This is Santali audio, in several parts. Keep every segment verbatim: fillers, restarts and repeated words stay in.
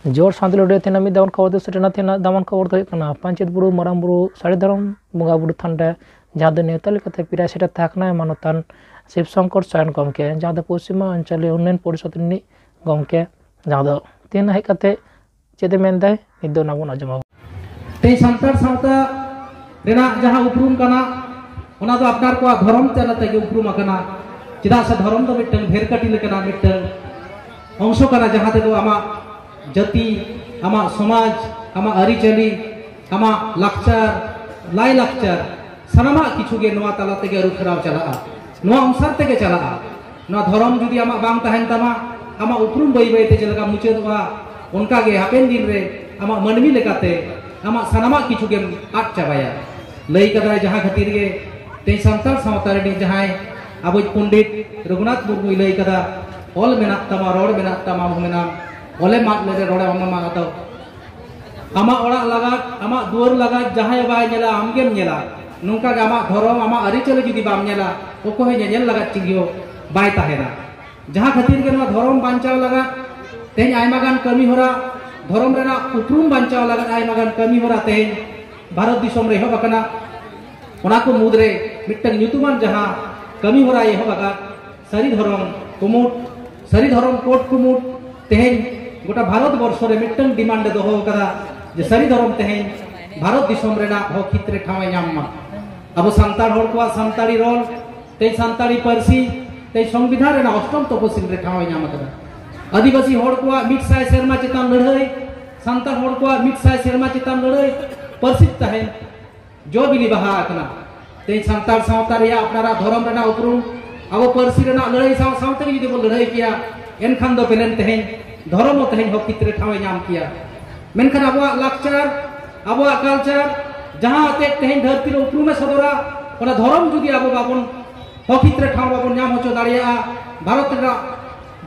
ᱡᱚᱦᱟᱨ ᱥᱟᱱᱛᱟᱲ ᱚᱰᱤᱭᱳ ᱛᱮᱱᱟᱜ ᱢᱤᱫ ᱫᱟᱢᱟᱱ ᱠᱷᱚᱵᱚᱨ ᱫᱚ ᱥᱮᱴᱮᱨ ᱮᱱᱟ᱾ ᱛᱮᱱᱟᱜ ᱫᱟᱢᱟᱱ ᱠᱷᱚᱵᱚᱨ ᱫᱚ ᱦᱩᱭᱩᱜ ᱠᱟᱱᱟ, ᱯᱟᱧᱪᱮᱛ ᱵᱩᱨᱩ ᱢᱟᱨᱟᱝ ᱵᱩᱨᱩ ᱥᱟᱹᱨᱤ ᱫᱷᱚᱨᱚᱢ ᱵᱚᱸᱜᱟ ᱵᱩᱨᱩ ᱛᱷᱟᱱ ᱨᱮ ᱡᱟᱦᱟᱸ ᱫᱚ ᱱᱮᱣᱛᱟ ᱞᱮᱠᱟᱛᱮ ᱯᱮᱲᱟ ᱥᱮᱴᱮᱨ ᱛᱟᱦᱮᱸ ᱠᱟᱱᱟᱭ ᱢᱟᱱᱚᱛᱟᱱ ᱥᱤᱵ ᱥᱚᱝᱠᱚᱨ ᱥᱚᱨᱮᱱ ᱜᱚᱢᱠᱮ, ᱡᱟᱦᱟᱸ ᱫᱚ ᱯᱚᱥᱪᱤᱢ ᱟᱧᱪᱚᱞᱤᱭ ᱩᱱᱱᱚᱭᱚᱱ ᱯᱚᱨᱤᱥᱚᱫ ᱨᱤᱱᱤᱡ ᱜᱚᱢᱠᱮ, ᱡᱟᱦᱟᱸ ᱫᱚ ᱛᱮᱦᱮᱧ ᱦᱮᱡ ᱠᱟᱛᱮ ᱪᱮᱫ ᱮ ᱢᱮᱱᱫᱟᱭ, ᱱᱤᱛ ᱫᱚ ᱚᱱᱟ ᱵᱚᱱ ᱟᱸᱡᱚᱢᱟ᱾ ᱛᱮᱦᱮᱧ ᱥᱟᱱᱛᱟᱲ ᱥᱟᱶᱛᱟ ᱨᱮᱱᱟᱜ ᱡᱟᱦᱟᱸ ᱩᱯᱨᱩᱢ ᱠᱟᱱᱟ, ᱚᱱᱟ ᱫᱚ ᱟᱯᱱᱟᱨ ᱠᱚᱣᱟᱜ ᱫᱷᱚᱨᱚᱢ ᱛᱟᱞᱟ ᱛᱮᱜᱮ ᱩᱯᱨᱩᱢ ᱟᱠᱟᱱᱟ᱾ ᱪᱮᱫᱟᱜ ᱥᱮ ᱫᱷᱚᱨᱚᱢ ᱫᱚ ᱢᱤᱫᱴᱟᱝ ᱵᱷᱮᱨᱠᱟᱹᱴᱤ ᱞᱮᱠᱟᱱᱟᱜ ᱢᱤᱫᱴᱟᱝ ᱚᱝᱥᱚ ᱠᱟᱱᱟ, ᱡᱟᱦᱟᱸ ᱛᱮᱫᱚ ᱟᱢᱟᱜ ᱡᱟᱹᱛᱤ, ᱟᱢᱟᱜ ᱥᱚᱢᱟᱡᱽ, ᱟᱢᱟᱜ ᱟᱹᱨᱤᱪᱟᱹᱞᱤ, ᱟᱢᱟᱜ ᱞᱟᱠᱪᱟᱨ, ᱞᱟᱭᱼᱞᱟᱠᱪᱟᱨ, ᱥᱟᱱᱟᱢᱟᱜ ᱠᱤᱪᱷᱩ ᱜᱮ ᱱᱚᱣᱟ ᱛᱟᱞᱟ ᱛᱮᱜᱮ ᱟᱹᱨᱩ ᱯᱷᱮᱨᱟᱣ ᱪᱟᱞᱟᱜᱼᱟ, ᱱᱚᱣᱟ ᱚᱝᱥᱟᱨ ᱛᱮᱜᱮ ᱪᱟᱞᱟᱜᱼᱟ᱾ ᱱᱚᱣᱟ ᱫᱷᱚᱨᱚᱢ ᱡᱩᱫᱤ ᱟᱢᱟᱜ ᱵᱟᱝ ᱛᱟᱦᱮᱱ ᱛᱟᱢᱟ, ᱟᱢᱟᱜ ᱩᱯᱨᱩᱢ ᱵᱟᱹᱭ ᱵᱟᱹᱭ ᱛᱮ ᱪᱮᱫ ᱞᱮᱠᱟ ᱢᱩᱪᱟᱹᱫᱚᱜᱼᱟ, ᱚᱱᱠᱟ ᱜᱮ ᱦᱟᱯᱮᱱ ᱫᱤᱱ ᱨᱮ ᱟᱢᱟᱜ ᱢᱟᱹᱱᱢᱤ ᱞᱮᱠᱟᱛᱮ ᱟᱢᱟᱜ ᱥᱟᱱᱟᱢᱟᱜ ᱠᱤᱪᱷᱩ ᱜᱮᱢ ᱟᱫ ᱪᱟᱵᱟᱭᱟ᱾ ᱞᱟᱹᱭ ᱠᱟᱫᱟᱭ, ᱡᱟᱦᱟᱸ ᱠᱷᱟᱹᱛᱤᱨ ᱜᱮ ᱛᱮᱦᱮᱧ ᱥᱟᱱᱛᱟᱲ ᱥᱟᱶᱛᱟ ᱨᱤᱱᱤᱡ ᱡᱟᱦᱟᱸᱭ ᱟᱵᱚᱭᱤᱡ ᱯᱚᱱᱰᱤᱛ ᱨᱚᱜᱷᱩᱱᱟᱛᱷ ᱢᱩᱨᱢᱩᱭ ᱞᱟᱹᱭ ᱠᱟᱫᱟ, "ᱚᱞ ᱢᱮᱱᱟᱜ ᱛᱟᱢᱟ, ᱨᱚᱲ ᱢᱮᱱᱟᱜ ᱛᱟᱢᱟ, ᱟᱢ ᱦᱚᱸ ᱢᱮᱱᱟᱢ, ᱚᱞᱮᱢ ᱟᱫ ᱞᱮᱨᱮ ᱨᱚᱲᱮ ᱚᱱᱟ ᱢᱟ ᱟᱫᱚ ᱟᱢᱟᱜ ᱚᱲᱟᱜ ᱞᱟᱜᱟᱫ, ᱟᱢᱟᱜ ᱫᱩᱣᱟᱹᱨ ᱞᱟᱜᱟᱫ ᱡᱟᱦᱟᱸᱭ ᱵᱟᱭ ᱧᱮᱞᱟ, ᱟᱢᱜᱮᱢ ᱧᱮᱞᱟ᱾ ᱱᱚᱝᱠᱟ ᱜᱮ ᱟᱢᱟᱜ ᱫᱷᱚᱨᱚᱢ, ᱟᱢᱟᱜ ᱟᱹᱨᱤᱪᱟᱹᱞᱤ ᱡᱩᱫᱤ ᱵᱟᱢ ᱧᱮᱞᱟ, ᱚᱠᱚᱭ ᱦᱚᱸ ᱧᱮᱧᱮᱞ ᱞᱟᱜᱟᱫ ᱪᱤᱞᱤ ᱦᱚᱸ ᱵᱟᱭ ᱛᱟᱦᱮᱱᱟ᱾" ᱡᱟᱦᱟᱸ ᱠᱷᱟᱹᱛᱤᱨ ᱜᱮ ᱱᱚᱣᱟ ᱫᱷᱚᱨᱚᱢ ᱵᱟᱧᱪᱟᱣ ᱞᱟᱜᱟᱫ ᱛᱮᱦᱮᱧ ᱟᱭᱢᱟ ᱜᱟᱱ ᱠᱟᱹᱢᱤ ᱦᱚᱨᱟ, ᱫᱷᱚᱨᱚᱢ ᱨᱮᱱᱟᱜ ᱩᱯᱨᱩᱢ ᱵᱟᱧᱪᱟᱣ ᱞᱟᱜᱟᱫ ᱟᱭᱢᱟ ᱜᱟᱱ ᱠᱟᱹᱢᱤ ᱦᱚᱨᱟ ᱛᱮᱦᱮᱧ ᱵᱷᱟᱨᱚᱛ ᱫᱤᱥᱚᱢ ᱨᱮ ᱮᱦᱚᱵ ᱟᱠᱟᱱᱟ᱾ ᱚᱱᱟ ᱠᱚ ᱢᱩᱫᱽᱨᱮ ᱢᱤᱫᱴᱟᱝ ᱧᱩᱛᱩᱢᱟᱱ ᱡᱟᱦᱟᱸ ᱠᱟᱹᱢᱤ ᱦᱚᱨᱟᱭ ᱮᱦᱚᱵ ᱟᱠᱟᱫ, ᱥᱟᱹᱨᱤ ᱫᱷᱚᱨᱚᱢ ᱠᱩᱢᱩᱴ, ᱥᱟᱹᱨᱤ ᱫᱷᱚᱨᱚᱢ ᱠᱳᱰ ᱠᱩᱢᱩᱴ ᱛᱮᱦᱮᱧ ᱜᱚᱴᱟ ᱵᱷᱟᱨᱚᱛ ᱵᱚᱨᱥᱚ ᱨᱮ ᱢᱤᱫᱴᱟᱝ ᱰᱤᱢᱟᱱᱰ ᱮ ᱫᱚᱦᱚ ᱟᱠᱟᱫᱟ ᱡᱮ ᱥᱟᱹᱨᱤ ᱫᱷᱚᱨᱚᱢ ᱛᱮᱦᱮᱧ ᱵᱷᱟᱨᱚᱛ ᱫᱤᱥᱚᱢ ᱨᱮᱱᱟᱜ ᱦᱚᱠ ᱦᱤᱛ ᱨᱮ ᱴᱷᱟᱶ ᱮ ᱧᱟᱢ ᱢᱟ᱾ ᱟᱵᱚ ᱥᱟᱱᱛᱟᱲ ᱦᱚᱲ ᱠᱚᱣᱟᱜ ᱥᱟᱱᱛᱟᱲᱤ ᱨᱚᱲ, ᱛᱮᱦᱮᱧ ᱥᱟᱱᱛᱟᱲᱤ ᱯᱟᱹᱨᱥᱤ, ᱛᱮᱦᱮᱧ ᱥᱚᱝᱵᱤᱫᱷᱟᱱ ᱨᱮᱱᱟᱜ ᱚᱥᱴᱚᱢ ᱛᱚᱯᱚᱥᱤᱞ ᱨᱮ ᱴᱷᱟᱶ ᱮ ᱧᱟᱢ ᱟᱠᱟᱫᱟ᱾ ᱟᱹᱫᱤᱵᱟᱹᱥᱤ ᱦᱚᱲ ᱠᱚᱣᱟᱜ ᱢᱤᱫ ᱥᱟᱭ ᱥᱮᱨᱢᱟ ᱪᱮᱛᱟᱱ ᱞᱟᱹᱲᱦᱟᱹᱭ, ᱥᱟᱱᱛᱟᱲ ᱦᱚᱲ ᱠᱚᱣᱟᱜ ᱢᱤᱫ ᱥᱟᱭ ᱥᱮᱨᱢᱟ ᱪᱮᱛᱟᱱ ᱞᱟᱹᱲᱦᱟᱹᱭ, ᱯᱟᱹᱨᱥᱤ ᱛᱟᱦᱮᱱ ᱡᱚ ᱵᱤᱞᱤ ᱵᱟᱦᱟ ᱟᱠᱟᱱᱟ᱾ ᱛᱮᱦᱮᱧ ᱥᱟᱱᱛᱟᱲ ᱥᱟᱶᱛᱟ ᱨᱮᱭᱟᱜ ᱟᱯᱱᱟᱨᱟᱜ ᱫᱷᱚᱨᱚᱢ ᱨᱮᱱᱟᱜ ᱩᱯᱨᱩᱢ, ᱟᱵᱚ ᱯᱟᱹᱨᱥᱤ ᱨᱮᱱᱟᱜ ᱞᱟᱹᱲᱦᱟᱹᱭ ᱥᱟᱶ ᱥᱟᱶ ᱛᱮᱜᱮ ᱡᱩᱫᱤ ᱵᱚᱱ ᱞᱟᱹᱲᱦᱟᱹᱭ ᱠᱮᱭᱟ, ᱮᱱᱠᱷᱟᱱ ᱫᱚ ᱯᱮᱞᱮᱱ ᱛᱮᱦᱮᱧ ᱫᱷᱚᱨᱚᱢ ᱦᱚᱸ ᱛᱮᱦᱮᱧ ᱦᱚᱠ ᱦᱤᱛ ᱨᱮ ᱴᱷᱟᱶ ᱮ ᱧᱟᱢ ᱠᱮᱭᱟ᱾ ᱢᱮᱱᱠᱷᱟᱱ ᱟᱵᱚᱣᱟᱜ ᱞᱟᱠᱪᱟᱨ, ᱟᱵᱚᱣᱟᱜ ᱠᱟᱞᱪᱟᱨ, ᱡᱟᱦᱟᱸ ᱟᱛᱮᱫ ᱛᱮᱦᱮᱧ ᱫᱷᱟᱹᱨᱛᱤ ᱨᱮ ᱩᱯᱨᱩᱢ ᱮ ᱥᱚᱫᱚᱨᱟ, ᱚᱱᱟ ᱫᱷᱚᱨᱚᱢ ᱡᱩᱫᱤ ᱟᱵᱚ ᱵᱟᱵᱚᱱ ᱦᱚᱠ ᱦᱤᱛ ᱨᱮ ᱴᱷᱟᱶ ᱵᱟᱵᱚᱱ ᱧᱟᱢ ᱦᱚᱪᱚ ᱫᱟᱲᱮᱭᱟᱜᱼᱟ, ᱵᱷᱟᱨᱚᱛ ᱨᱮᱱᱟᱜ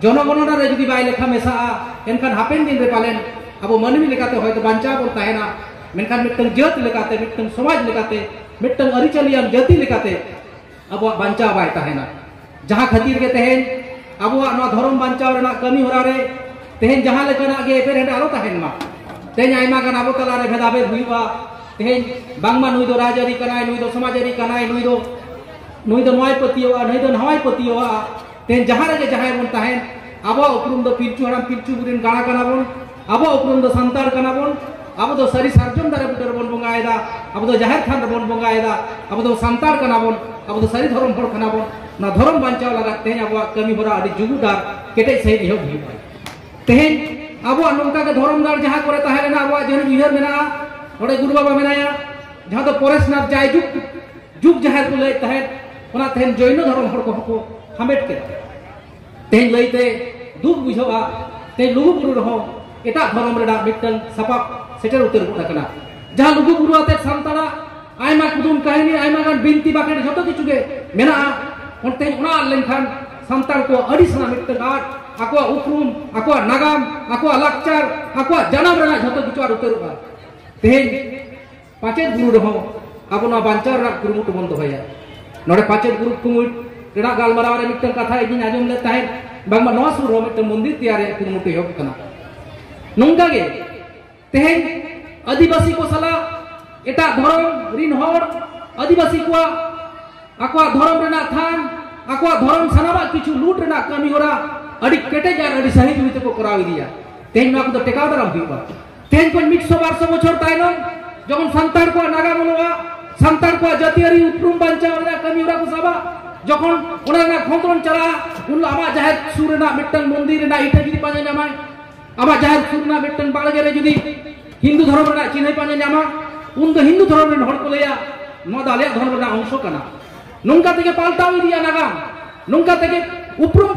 ᱡᱚᱱᱚᱜᱚᱱᱚᱱᱟ ᱨᱮ ᱡᱩᱫᱤ ᱵᱟᱭ ᱞᱮᱠᱷᱟ ᱢᱮᱥᱟᱜᱼᱟ, ᱮᱱᱠᱷᱟᱱ ᱦᱟᱯᱮᱱ ᱫᱤᱱ ᱨᱮ ᱯᱟᱞᱮᱱ ᱟᱵᱚ ᱢᱟᱹᱱᱢᱤ ᱞᱮᱠᱟᱛᱮ ᱦᱚᱭᱛᱚ ᱵᱟᱧᱪᱟᱣ ᱵᱚᱱ ᱛᱟᱦᱮᱱᱟ, ᱢᱮᱱᱠᱷᱟᱱ ᱢᱤᱫᱴᱟᱝ ᱡᱟᱹᱛ ᱞᱮᱠᱟᱛᱮ, ᱢᱤᱫᱴᱟᱝ ᱥᱚᱢᱟᱡᱽ ᱞᱮᱠᱟᱛᱮ, ᱢᱤᱫᱴᱟᱝ ᱟᱹᱨᱤᱪᱟᱹᱞᱤᱭᱟᱱ ᱡᱟᱹᱛᱤ ᱞᱮᱠᱟᱛᱮ ᱟᱵᱚᱣᱟᱜ ᱵᱟᱧᱪᱟᱣ ᱵᱟᱭ ᱛᱟᱦᱮᱱᱟ᱾ ᱡᱟᱦᱟᱸ ᱠᱷᱟᱹᱛᱤᱨ ᱜᱮ ᱛᱮᱦᱮᱧ ᱟᱵᱚᱣᱟᱜ ᱱᱚᱣᱟ ᱫᱷᱚᱨᱚᱢ ᱵᱟᱧᱪᱟᱣ ᱨᱮᱱᱟᱜ ᱠᱟᱹᱢᱤ ᱦᱚᱨᱟ ᱨᱮ ᱛᱮᱦᱮᱧ ᱡᱟᱦᱟᱸ ᱞᱮᱠᱟᱱᱟᱜ ᱜᱮ ᱮᱯᱮᱨᱦᱮᱸᱰᱮ ᱟᱞᱚ ᱛᱟᱦᱮᱱ ᱢᱟ᱾ ᱛᱮᱦᱮᱧ ᱟᱭᱢᱟ ᱜᱟᱱ ᱟᱵᱚ ᱛᱟᱞᱟᱨᱮ ᱵᱷᱮᱫᱟᱵᱷᱮᱫ ᱦᱩᱭᱩᱜᱼᱟ᱾ ᱛᱮᱦᱮᱧ ᱵᱟᱝᱢᱟ ᱱᱩᱭ ᱫᱚ ᱨᱟᱡᱽᱟᱹᱨᱤ ᱠᱟᱱᱟᱭ, ᱱᱩᱭ ᱫᱚ ᱥᱚᱢᱟᱡᱽᱟᱹᱨᱤ ᱠᱟᱱᱟᱭ, ᱱᱩᱭ ᱫᱚ ᱱᱩᱭ ᱫᱚ ᱱᱚᱣᱟᱭ ᱯᱟᱹᱛᱭᱟᱹᱣᱟᱜᱼᱟ, ᱱᱩᱭ ᱫᱚ ᱱᱚᱣᱟᱭ ᱯᱟᱹᱛᱭᱟᱹᱣᱟᱜᱼᱟ᱾ ᱛᱮᱦᱮᱧ ᱡᱟᱦᱟᱸ ᱨᱮᱜᱮ ᱡᱟᱦᱟᱸᱭ ᱵᱚᱱ ᱛᱟᱦᱮᱱ, ᱟᱵᱚᱣᱟᱜ ᱩᱯᱨᱩᱢ ᱫᱚ ᱯᱤᱞᱪᱩ ᱦᱟᱲᱟᱢ ᱯᱤᱞᱪᱩ ᱵᱩᱲᱦᱤ ᱨᱮᱱ ᱜᱟᱲᱟ ᱠᱟᱱᱟ ᱵᱚᱱ᱾ ᱟᱵᱚᱣᱟᱜ ᱩᱯᱨᱩᱢ ᱫᱚ ᱥᱟᱱᱛᱟᱲ ᱠᱟᱱᱟ ᱵᱚᱱ᱾ ᱟᱵᱚ ᱫᱚ ᱥᱟᱹᱨᱤ ᱥᱟᱨᱡᱚᱢ ᱫᱟᱨᱮ ᱵᱩᱴᱟᱹ ᱨᱮᱵᱚᱱ ᱵᱚᱸᱜᱟᱭᱮᱫᱟ, ᱟᱵᱚ ᱫᱚ ᱡᱟᱦᱮᱨ ᱛᱷᱟᱱ ᱨᱮᱵᱚᱱ ᱵᱚᱸᱜᱟᱭᱮᱫᱟ, ᱟᱵᱚ ᱫᱚ ᱥᱟᱱᱛᱟᱲ ᱠᱟᱱᱟ ᱵᱚᱱ, ᱟᱵᱚ ᱫᱚ ᱥᱟᱹᱨᱤ ᱫᱷᱚᱨᱚᱢ ᱦᱚᱲ ᱠᱟᱱᱟ ᱵᱚᱱ᱾ ᱚᱱᱟ ᱫᱷᱚᱨᱚᱢ ᱵᱟᱧᱪᱟᱣ ᱞᱟᱹᱜᱤᱫ ᱛᱮᱦᱮᱧ ᱟᱵᱚᱣᱟᱜ ᱠᱟᱹᱢᱤ ᱦᱚᱨᱟ ᱟᱹᱰᱤ ᱡᱩᱜᱩᱫ ᱟᱨ ᱠᱮᱴᱮᱡ ᱥᱟᱹᱦᱤᱡ ᱮᱦᱚᱵ ᱦᱩᱭᱩᱜᱼᱟ᱾ ᱛᱮᱦᱮᱧ ᱟᱵᱚᱣᱟᱜ ᱱᱚᱝᱠᱟ ᱜᱮ ᱫᱷᱚᱨᱚᱢ ᱜᱟᱲ ᱡᱟᱦᱟᱸ ᱠᱚᱨᱮ ᱛᱟᱦᱮᱸ ᱞᱮᱱᱟ, ᱟᱵᱚᱣᱟᱜ ᱡᱟᱹᱱᱤᱡ ᱩᱭᱦᱟᱹᱨ ᱢᱮᱱᱟᱜᱼᱟ, ᱱᱚᱰᱮ ᱜᱩᱨᱩ ᱵᱟᱵᱟ ᱢᱮᱱᱟᱭᱟ, ᱡᱟᱦᱟᱸ ᱫᱚ ᱯᱚᱨᱮᱥᱱᱟᱛᱷ ᱡᱟᱭᱡᱩᱜᱽ ᱡᱩᱜᱽ ᱡᱟᱦᱮᱨ ᱠᱚ ᱞᱟᱹᱭᱮᱫ ᱛᱟᱦᱮᱸᱫ, ᱚᱱᱟ ᱛᱮᱦᱮᱧ ᱡᱚᱭᱱᱚ ᱫᱷᱚᱨᱚᱢ ᱦᱚᱲ ᱠᱚᱦᱚᱸ ᱠᱚ ᱦᱟᱢᱮᱴ ᱠᱮᱫᱟ᱾ ᱛᱮᱦᱮᱧ ᱞᱟᱹᱭᱛᱮ ᱫᱩᱠ ᱵᱩᱡᱷᱟᱹᱜᱼᱟ, ᱛᱮᱦᱮᱧ ᱞᱩᱜᱩᱵᱩᱨᱩ ᱨᱮᱦᱚᱸ ᱮᱴᱟᱜ ᱫᱷᱚᱨᱚᱢ ᱨᱮᱱᱟᱜ ᱢᱤᱫᱴᱟᱝ ᱥᱟᱯᱟᱵ ᱥᱮᱴᱮᱨ ᱩᱛᱟᱹᱨ ᱜᱚᱫ ᱟᱠᱟᱱᱟ᱾ ᱡᱟᱦᱟᱸ ᱞᱩᱜᱩᱵᱩᱨᱩ ᱟᱛᱮ ᱥᱟᱱᱛᱟᱲᱟᱜ ᱟᱭᱢᱟ ᱠᱩᱫᱩᱢ ᱠᱟᱹᱦᱱᱤ, ᱟᱭᱢᱟ ᱜᱟᱱ ᱵᱤᱱᱛᱤ ᱵᱟᱠᱷᱮᱲ ᱡᱷᱚᱛᱚ ᱠᱤᱪᱷᱩ ᱜᱮ ᱢᱮᱱᱟᱜᱼᱟ᱾ ᱚᱱᱛᱮ ᱚᱱᱟ ᱟᱫ ᱞᱮᱱᱠᱷᱟᱱ ᱥᱟᱱᱛᱟᱲ ᱠᱚᱣᱟᱜ ᱟᱹᱰᱤ ᱥᱟᱱᱟ ᱢᱤᱫᱴᱟᱝ ᱟᱫ, ᱟᱠᱚᱣᱟᱜ ᱩᱯᱨᱩᱢ, ᱟᱠᱚᱣᱟᱜ ᱱᱟᱜᱟᱢ, ᱟᱠᱚᱣᱟᱜ ᱞᱟᱠᱪᱟᱨ, ᱟᱠᱚᱣᱟᱜ ᱡᱟᱱᱟᱢ ᱨᱮᱱᱟᱜ ᱡᱷᱚᱛᱚ ᱠᱤᱪᱷᱩ ᱟᱫ ᱩᱛᱟᱹᱨᱚᱜᱼᱟ᱾ ᱛᱮᱦᱮᱧ ᱯᱟᱪᱮᱫ ᱜᱩᱨᱩ ᱨᱮᱦᱚᱸ ᱟᱵᱚ ᱱᱚᱣᱟ ᱵᱟᱧᱪᱟᱣ ᱨᱮᱱᱟᱜ ᱠᱩᱨᱩᱢᱩᱴᱩ ᱵᱚᱱ ᱫᱚᱦᱚᱭᱟ᱾ ᱱᱚᱰᱮ ᱯᱟᱪᱮᱫ ᱜᱩᱨᱩ ᱠᱩᱢᱩᱴ ᱨᱮᱱᱟᱜ ᱜᱟᱞᱢᱟᱨᱟᱣ ᱨᱮ ᱢᱤᱫᱴᱟᱝ ᱠᱟᱛᱷᱟ ᱤᱧᱤᱧ ᱟᱸᱡᱚᱢ ᱞᱮᱫ ᱛᱟᱦᱮᱸᱫ, ᱵᱟᱝᱢᱟ ᱱᱚᱣᱟ ᱥᱩᱨ ᱨᱮᱦᱚᱸ ᱢᱤᱫᱴᱟᱝ ᱢᱚᱱᱫᱤᱨ ᱛᱮᱭᱟᱨ ᱨᱮᱭᱟᱜ ᱠᱩᱨᱩᱢᱩᱴᱩ ᱮᱦᱚᱵ ᱟᱠᱟᱱᱟ᱾ ᱱᱚᱝᱠᱟ ᱜᱮ ᱛᱮᱦᱮᱧ ᱟᱹᱫᱤᱵᱟᱹᱥᱤ ᱠᱚ ᱥᱟᱞᱟᱜ ᱮᱴᱟᱜ ᱫᱷᱚᱨᱚᱢ ᱨᱤᱱ ᱦᱚᱲ ᱟᱹᱫᱤᱵᱟᱹᱥᱤ ᱠᱚᱣᱟᱜ ᱟᱠᱚᱣᱟᱜ ᱫᱷᱚᱨᱚᱢ ᱨᱮᱱᱟᱜ ᱛᱷᱟᱱ, ᱟᱠᱚᱣᱟᱜ ᱫᱷᱚᱨᱚᱢ ᱥᱟᱱᱟᱢᱟᱜ ᱠᱤᱪᱷᱩ ᱞᱩᱴ ᱨᱮᱱᱟᱜ ᱠᱟᱹᱢᱤ ᱦᱚᱨᱟ ᱟᱹᱰᱤ ᱠᱮᱴᱮᱡ ᱟᱨ ᱟᱹᱰᱤ ᱥᱟᱹᱦᱤ ᱡᱩᱦᱤ ᱛᱮᱠᱚ ᱠᱚᱨᱟᱣ ᱤᱫᱤᱭᱟ᱾ ᱛᱮᱦᱮᱧ ᱱᱚᱣᱟ ᱠᱚᱫᱚ ᱴᱮᱠᱟᱣ ᱫᱟᱨᱟᱢ ᱦᱩᱭᱩᱜᱼᱟ᱾ ᱛᱮᱦᱮᱧ ᱠᱷᱚᱱ ᱢᱤᱫ ᱥᱚ ᱵᱟᱨ ᱥᱚ ᱵᱚᱪᱷᱚᱨ ᱛᱟᱭᱱᱚᱢ ᱡᱚᱠᱷᱚᱱ ᱥᱟᱱᱛᱟᱲ ᱠᱚᱣᱟᱜ ᱱᱟᱜᱟᱢ ᱚᱞᱚᱜᱼᱟ, ᱥᱟᱱᱛᱟᱲ ᱠᱚᱣᱟᱜ ᱡᱟᱹᱛᱤᱭᱟᱹᱨᱤ ᱩᱯᱨᱩᱢ ᱵᱟᱧᱪᱟᱣ ᱨᱮᱱᱟᱜ ᱠᱟᱹᱢᱤ ᱦᱚᱨᱟ ᱠᱚ ᱥᱟᱵᱟ, ᱡᱚᱠᱷᱚᱱ ᱚᱱᱟ ᱨᱮᱱᱟᱜ ᱠᱷᱚᱸᱫᱽᱨᱚᱱ ᱪᱟᱞᱟᱜᱼᱟ, ᱩᱱ ᱟᱢᱟᱜ ᱡᱟᱦᱮᱨ ᱥᱩᱨ ᱨᱮᱱᱟᱜ ᱢᱤᱫᱴᱟᱝ ᱢᱚᱱᱫᱤᱨ ᱨᱮᱱᱟᱜ ᱤᱴᱟᱹ ᱡᱩᱫᱤ ᱯᱟᱸᱡᱟ ᱧᱟᱢᱟᱭ, ᱟᱢᱟᱜ ᱡᱟᱦᱮᱨ ᱥᱩᱨ ᱨᱮᱱᱟᱜ ᱢᱤᱫᱴᱟᱝ ᱵᱟᱲᱜᱮ ᱨᱮ ᱡᱩᱫᱤ ᱦᱤᱱᱫᱩ ᱫᱷᱚᱨᱚᱢ ᱨᱮᱱᱟᱜ ᱪᱤᱱᱦᱟᱹᱭ ᱯᱟᱸᱡᱟ ᱧᱟᱢᱟ, ᱩᱱ ᱫᱚ ᱦᱤᱱᱫᱩ ᱫᱷᱚᱨᱚᱢ ᱨᱮᱱ ᱦᱚᱲ ᱠᱚ ᱞᱟᱹᱭᱟ, "ᱱᱚᱣᱟ ᱫᱚ ᱟᱞᱮᱭᱟᱜ ᱫᱷᱚᱨᱚᱢ ᱨᱮᱱᱟᱜ ᱚᱝᱥᱚ ᱠᱟᱱᱟ᱾" ᱱᱚᱝᱠᱟ ᱛᱮᱜᱮ ᱯᱟᱞᱴᱟᱣ ᱤᱫᱤᱜᱼᱟ ᱱᱟᱜᱟᱢ, ᱱᱚᱝᱠᱟ ᱛᱮᱜᱮ ᱩᱯᱨᱩᱢ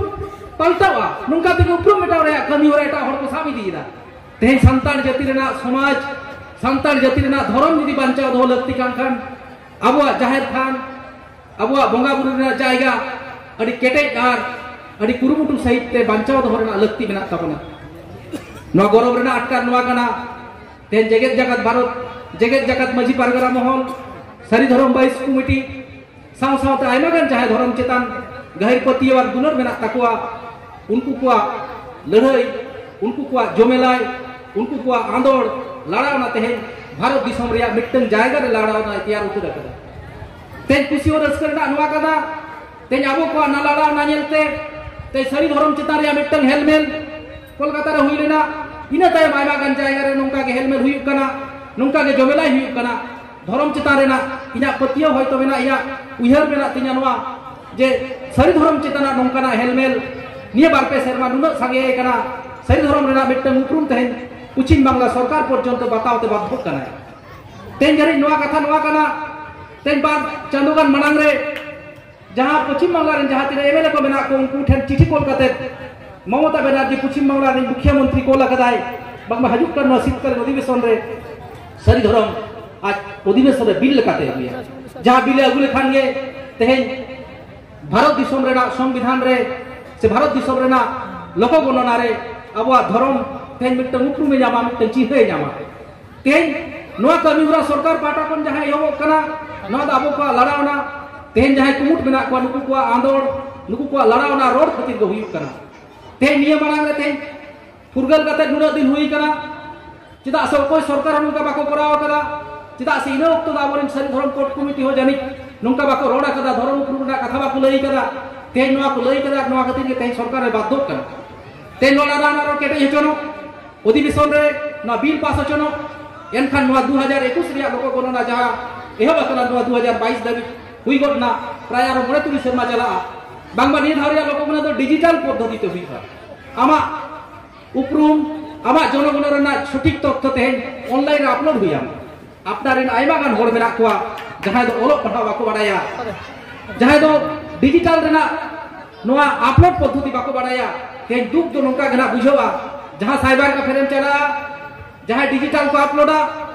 ᱯᱟᱞᱴᱟᱣᱼᱟ, ᱱᱚᱝᱠᱟ ᱛᱮᱜᱮ ᱩᱯᱨᱩᱢ ᱢᱮᱴᱟᱣ ᱨᱮᱭᱟᱜ ᱠᱟᱹᱢᱤ ᱦᱚᱨᱟ ᱮᱴᱟᱜ ᱦᱚᱲ ᱠᱚ ᱥᱟᱵ ᱤᱫᱤᱭᱮᱫᱟ᱾ ᱛᱮᱦᱮᱧ ᱥᱟᱱᱛᱟᱲ ᱡᱟᱹᱛᱤ ᱨᱮᱱᱟᱜ ᱥᱚᱢᱟᱡᱽ, ᱥᱟᱱᱛᱟᱲ ᱡᱟᱹᱛᱤ ᱨᱮᱱᱟᱜ ᱫᱷᱚᱨᱚᱢ ᱡᱩᱫᱤ ᱵᱟᱧᱪᱟᱣ ᱫᱚᱦᱚ ᱞᱟᱹᱠᱛᱤ ᱠᱟᱱ ᱠᱷᱟᱱ, ᱟᱵᱚᱣᱟᱜ ᱡᱟᱦᱮᱨ ᱛᱷᱟᱱ, ᱟᱵᱚᱣᱟᱜ ᱵᱚᱸᱜᱟ ᱵᱩᱨᱩ ᱨᱮᱱᱟᱜ ᱡᱟᱭᱜᱟ ᱟᱹᱰᱤ ᱠᱮᱴᱮᱡ ᱟᱨ ᱟᱹᱰᱤ ᱠᱩᱨᱩᱢᱩᱴᱩ ᱥᱟᱹᱦᱤᱡ ᱛᱮ ᱵᱟᱧᱪᱟᱣ ᱫᱚᱦᱚ ᱨᱮᱱᱟᱜ ᱞᱟᱹᱠᱛᱤ ᱢᱮᱱᱟᱜ ᱛᱟᱵᱚᱱᱟ᱾ ᱱᱚᱣᱟ ᱜᱚᱨᱚᱵᱽ ᱨᱮᱱᱟᱜ ᱟᱴᱠᱟᱨ ᱱᱚᱣᱟ ᱠᱟᱱᱟ, ᱛᱮᱦᱮᱧ ᱡᱮᱜᱮᱛ ᱡᱟᱠᱟᱛ ᱵᱷᱟᱨᱚᱛ, ᱡᱮᱜᱮᱛ ᱡᱟᱠᱟᱛ ᱢᱟᱹᱡᱷᱤ ᱯᱟᱨᱜᱟᱱᱟ ᱢᱚᱦᱚᱞ, ᱥᱟᱹᱨᱤ ᱫᱷᱚᱨᱚᱢ ᱵᱟᱭᱤᱥ ᱠᱚᱢᱤᱴᱤ, ᱥᱟᱶ ᱥᱟᱶᱛᱮ ᱟᱭᱢᱟ ᱜᱟᱱ ᱡᱟᱦᱟᱸᱭ ᱫᱷᱚᱨᱚᱢ ᱪᱮᱛᱟᱱ ᱜᱟᱹᱦᱤᱨ ᱯᱟᱹᱛᱭᱟᱹᱣ ᱟᱨ ᱫᱩᱞᱟᱹᱲ ᱢᱮᱱᱟᱜ ᱛᱟᱠᱚᱣᱟ, ᱩᱱᱠᱩ ᱠᱚᱣᱟᱜ ᱞᱟᱹᱲᱦᱟᱹᱭ ᱩᱱᱠᱩ ᱠᱚᱣᱟᱜ ᱡᱚᱢᱮᱞᱟᱭ, ᱩᱱᱠᱩ ᱠᱚᱣᱟᱜ ᱟᱸᱫᱳᱲ ᱞᱟᱲᱟᱣᱱᱟ ᱛᱮᱦᱮᱧ ᱵᱷᱟᱨᱚᱛ ᱫᱤᱥᱚᱢ ᱨᱮᱭᱟᱜ ᱢᱤᱫᱴᱟᱝ ᱡᱟᱭᱜᱟ ᱨᱮ ᱞᱟᱲᱟᱣᱱᱟ, ᱛᱮᱭᱟᱨ ᱩᱛᱟᱹᱨ ᱟᱠᱟᱫᱟ᱾ ᱛᱮᱦᱮᱧ ᱠᱩᱥᱤ ᱦᱚᱸ ᱨᱟᱹᱥᱠᱟᱹ ᱨᱮᱱᱟᱜ ᱱᱚᱣᱟ ᱠᱟᱱᱟ, ᱛᱮᱦᱮᱧ ᱟᱵᱚ ᱠᱚᱣᱟᱜ ᱱᱟ ᱞᱟᱲᱟᱣᱱᱟ ᱧᱮᱞᱛᱮ ᱛᱮᱦᱮᱧ ᱥᱟᱹᱨᱤ ᱫᱷᱚᱨᱚᱢ ᱪᱮᱛᱟᱱ ᱨᱮᱭᱟᱜ ᱢᱤᱫᱴᱟᱝ ᱦᱮᱞᱢᱮᱞ ᱠᱳᱞᱠᱟᱛᱟ ᱨᱮ ᱦᱩᱭ ᱞᱮᱱᱟ᱾ ᱤᱱᱟᱹ ᱛᱟᱭᱚᱢ ᱟᱭᱢᱟ ᱜᱟᱱ ᱡᱟᱭᱜᱟ ᱨᱮ ᱱᱚᱝᱠᱟ ᱜᱮ ᱦᱮᱞᱢᱮᱞ ᱦᱩᱭᱩᱜ ᱠᱟᱱᱟ, ᱱᱚᱝᱠᱟ ᱜᱮ ᱡᱚᱢᱮᱞᱟᱭ ᱦᱩᱭᱩᱜ ᱠᱟᱱᱟ᱾ ᱫᱷᱚᱨᱚᱢ ᱪᱮᱛᱟᱱ ᱨᱮᱱᱟᱜ ᱤᱧᱟᱹᱜ ᱯᱟᱹᱛᱭᱟᱹᱣ ᱦᱚᱭᱛᱳ ᱢᱮᱱᱟᱜ, ᱤᱧᱟᱹᱜ ᱩᱭᱦᱟᱹᱨ ᱢᱮᱱᱟᱜ ᱛᱤᱧᱟᱹ ᱱᱚᱣᱟ, ᱡᱮ ᱥᱟᱹᱨᱤ ᱫᱷᱚᱨᱚᱢ ᱪᱮᱛᱟᱱᱟᱜ ᱱᱚᱝᱠᱟᱱᱟᱜ ᱦᱮᱞᱢᱮᱞ ᱱᱤᱭᱟᱹ ᱵᱟᱨ ᱯᱮ ᱥᱮᱨᱢᱟ ᱱᱩᱱᱟᱹᱜ ᱥᱟᱸᱜᱮ ᱟᱠᱟᱱᱟ, ᱥᱟᱹᱨᱤ ᱫᱷᱚᱨᱚᱢ ᱨᱮᱱᱟᱜ ᱢᱤᱫᱴᱟᱝ ᱩᱯᱨᱩᱢ ᱛᱮᱦᱮᱧ ᱯᱚᱪᱷᱤᱢ ᱵᱟᱝᱞᱟ ᱥᱚᱨᱠᱟᱨ ᱯᱚᱨᱡᱚᱱᱛᱚ ᱵᱟᱛᱟᱣ ᱛᱮ ᱵᱟᱫᱽᱫᱷᱚᱜ ᱠᱟᱱᱟᱭ᱾ ᱛᱮᱦᱮᱧ ᱫᱷᱟᱹᱨᱤᱡ ᱱᱚᱣᱟ ᱠᱟᱛᱷᱟ ᱱᱚᱣᱟ ᱠᱟᱱᱟ, ᱛᱮᱦᱮᱧ ᱵᱟᱨ ᱪᱟᱸᱫᱳ ᱜᱟᱱ ᱢᱟᱲᱟᱝ ᱨᱮ ᱡᱟᱦᱟᱸ ᱯᱚᱪᱷᱤᱢ ᱵᱟᱝᱞᱟ ᱨᱮᱱ ᱡᱟᱦᱟᱸ ᱛᱤᱱᱟᱹᱜ ᱮᱢᱮᱞᱮ ᱠᱚ ᱢᱮᱱᱟᱜ ᱠᱚ, ᱩᱱᱠᱩ ᱴᱷᱮᱱ ᱪᱤᱴᱷᱤ ᱠᱚᱞ ᱠᱟᱛᱮ ᱢᱚᱢᱚᱛᱟ ᱵᱮᱱᱟᱨᱡᱤ ᱯᱚᱪᱷᱤᱢ ᱵᱟᱝᱞᱟ ᱨᱮᱱ ᱢᱩᱠᱷᱭᱟᱹ ᱢᱚᱱᱛᱨᱤ ᱠᱚᱞ ᱟᱠᱟᱫᱟᱭ, ᱵᱟᱝᱢᱟ ᱦᱤᱡᱩᱜ ᱠᱟᱱ ᱱᱚᱣᱟ ᱥᱤᱛᱠᱟᱞᱤᱱ ᱚᱫᱷᱤᱵᱮᱥᱚᱱ ᱨᱮ ᱥᱟᱹᱨᱤ ᱫᱷᱚᱨᱚᱢ ᱟᱡ ᱚᱫᱷᱤᱵᱮᱥᱚᱱ ᱨᱮ ᱵᱤᱞ ᱞᱮᱠᱟᱛᱮ ᱟᱹᱜᱩᱭᱟ᱾ ᱡᱟᱦᱟᱸ ᱵᱤᱞ ᱮ ᱟᱹᱜᱩ ᱞᱮᱠᱷᱟᱱ ᱜᱮ ᱛᱮᱦᱮᱧ ᱵᱷᱟᱨᱚᱛ ᱫᱤᱥᱚᱢ ᱨᱮᱱᱟᱜ ᱥᱚᱝᱵᱤᱫᱷᱟᱱ ᱨᱮ ᱥᱮ ᱵᱷᱟᱨᱚᱛ ᱫᱤᱥᱚᱢ ᱨᱮᱱᱟᱜ ᱞᱳᱠ ᱜᱚᱱᱚᱱᱟ ᱨᱮ ᱟᱵᱚᱣᱟᱜ ᱫᱷᱚᱨᱚᱢ ᱛᱮᱦᱮᱧ ᱢᱤᱫᱴᱟᱝ ᱩᱯᱨᱩᱢ ᱮ ᱧᱟᱢᱟ, ᱢᱤᱫᱴᱟᱝ ᱪᱤᱱᱦᱟᱹ ᱮ ᱧᱟᱢᱟ᱾ ᱛᱮᱦᱮᱧ ᱱᱚᱣᱟ ᱠᱟᱹᱢᱤ ᱦᱚᱨᱟ ᱥᱚᱨᱠᱟᱨ ᱯᱟᱦᱴᱟ ᱠᱷᱚᱱ ᱡᱟᱦᱟᱸ ᱮᱦᱚᱵᱚᱜ ᱠᱟᱱᱟ, ᱱᱚᱣᱟ ᱫᱚ ᱟᱵᱚ ᱠᱚᱣᱟᱜ ᱞᱟᱲᱟᱣᱱᱟ᱾ ᱛᱮᱦᱮᱧ ᱡᱟᱦᱟᱸᱭ ᱠᱩᱢᱩᱴ ᱢᱮᱱᱟᱜ ᱠᱚᱣᱟ, ᱱᱩᱠᱩ ᱠᱚᱣᱟᱜ ᱟᱸᱫᱳᱲ, ᱱᱩᱠᱩ ᱠᱚᱣᱟᱜ ᱞᱟᱲᱟᱣᱱᱟ ᱨᱚᱲ ᱠᱷᱟᱹᱛᱤᱨ ᱜᱮ ᱦᱩᱭᱩᱜ ᱠᱟᱱᱟ᱾ ᱛᱮᱦᱮᱧ ᱱᱤᱭᱟᱹ ᱢᱟᱲᱟᱝ ᱨᱮ ᱛᱮᱦᱮᱧ ᱯᱷᱩᱨᱜᱟᱹᱞ ᱠᱟᱛᱮ ᱱᱩᱱᱟᱹᱜ ᱫᱤᱱ ᱦᱩᱭ ᱠᱟᱱᱟ, ᱪᱮᱫᱟᱜ ᱥᱮ ᱚᱠᱚᱭ ᱥᱚᱨᱠᱟᱨ ᱦᱚᱸ ᱱᱚᱝᱠᱟ ᱵᱟᱠᱚ ᱠᱚᱨᱟᱣ ᱠᱟᱫᱟ? ᱪᱮᱫᱟᱜ ᱥᱮ ᱤᱱᱟᱹ ᱚᱠᱛᱚ ᱫᱚ ᱟᱵᱚᱨᱮᱱ ᱥᱟᱹᱨᱤ ᱫᱷᱚᱨᱚᱢ ᱠᱳᱰ ᱠᱚᱢᱤᱴᱤ ᱦᱚᱸ ᱡᱟᱹᱱᱤᱡ ᱱᱚᱝᱠᱟ ᱵᱟᱠᱚ ᱨᱚᱲ ᱟᱠᱟᱫᱟ, ᱫᱷᱚᱨᱚᱢ ᱩᱯᱨᱩᱢ ᱨᱮᱱᱟᱜ ᱠᱟᱛᱷᱟ ᱵᱟᱠᱚ ᱞᱟᱹᱭ ᱠᱟᱫᱟ᱾ ᱛᱮᱦᱮᱧ ᱱᱚᱣᱟ ᱠᱚ ᱞᱟᱹᱭ ᱠᱟᱫᱟ, ᱱᱚᱣᱟ ᱠᱷᱟᱹᱛᱤᱨ ᱜᱮ ᱛᱮᱦᱮᱧ ᱥᱚᱨᱠᱟᱨ ᱮ ᱵᱟᱫᱽᱫᱷᱚᱜ ᱠᱟᱱᱟ᱾ ᱛᱮᱦᱮᱧ ᱱᱚᱣᱟ ᱞᱟᱲᱟᱣᱱᱟ ᱨᱚᱲ ᱠᱮᱴᱮᱡ ᱦᱚᱪᱚᱱᱚᱜ, ᱚᱫᱷᱤᱵᱮᱥᱚᱱ ᱨᱮ ᱱᱚᱣᱟ ᱵᱤᱞ ᱯᱟᱥ ᱦᱚᱪᱚᱱᱚᱜ, ᱮᱱᱠᱷᱟᱱ ᱱᱚᱣᱟ ᱫᱩ ᱦᱟᱡᱟᱨ ᱮᱠᱩᱥ ᱨᱮᱭᱟᱜ ᱞᱳᱠ ᱜᱚᱱᱚᱱᱟ ᱡᱟᱦᱟᱸ ᱮᱦᱚᱵ ᱟᱠᱟᱱᱟ, ᱱᱚᱣᱟ ᱫᱩ ᱦᱟᱡᱟᱨ ᱵᱟᱭᱤᱥ ᱫᱷᱟᱹᱵᱤᱡ ᱦᱩᱭ ᱜᱚᱫ ᱮᱱᱟ, ᱯᱨᱟᱭ ᱟᱨᱚ ᱢᱚᱬᱮ ᱛᱩᱨᱩᱭ ᱥᱮᱨᱢᱟ ᱪᱟᱞᱟᱜᱼᱟ᱾ ᱵᱟᱝᱢᱟ ᱱᱤᱭᱟᱹ ᱫᱷᱟᱣ ᱨᱮᱭᱟᱜ ᱞᱳᱠ ᱜᱚᱱᱚᱱᱟ ᱫᱚ ᱰᱤᱡᱤᱴᱟᱞ ᱯᱚᱫᱽᱫᱷᱚᱛᱤ ᱛᱮ ᱦᱩᱭᱩᱜᱼᱟ᱾ ᱟᱢᱟᱜ ᱩᱯᱨᱩᱢ, ᱟᱢᱟᱜ ᱡᱚᱱᱚᱜᱚᱱᱚ ᱨᱮᱱᱟᱜ ᱥᱚᱴᱷᱤᱠ ᱛᱚᱛᱛᱷᱚ ᱛᱮᱦᱮᱧ ᱚᱱᱞᱟᱭᱤᱱ ᱨᱮ ᱟᱯᱞᱳᱰ ᱦᱩᱭ ᱟᱢᱟ᱾ ᱟᱯᱱᱟᱨ ᱨᱮᱱ ᱟᱭᱢᱟ ᱜᱟᱱ ᱦᱚᱲ ᱢᱮᱱᱟᱜ ᱠᱚᱣᱟ, ᱡᱟᱦᱟᱸᱭ ᱫᱚ ᱚᱞᱚᱜ ᱯᱟᱲᱦᱟᱣ ᱵᱟᱠᱚ ᱵᱟᱲᱟᱭᱟ, ᱡᱟᱦᱟᱸᱭ ᱫᱚ ᱰᱤᱡᱤᱴᱟᱞ ᱨᱮᱱᱟᱜ ᱱᱚᱣᱟ ᱟᱯᱞᱳᱰ ᱯᱚᱫᱽᱫᱷᱚᱛᱤ ᱵᱟᱠᱚ ᱵᱟᱲᱟᱭᱟ᱾ ᱛᱮᱦᱮᱧ ᱫᱩᱠ ᱫᱚ ᱱᱚᱝᱠᱟ ᱜᱮ ᱱᱟᱜ ᱵᱩᱡᱷᱟᱹᱜᱼᱟ, ᱡᱟᱦᱟᱸ ᱥᱟᱭᱵᱟᱨ ᱠᱟᱯᱷᱮ ᱨᱮᱢ ᱪᱟᱞᱟᱜᱼᱟ, ᱡᱟᱦᱟᱸᱭ ᱰᱤᱡᱤᱴᱟᱞ ᱠᱚ ᱟᱯᱞᱳᱰᱟ,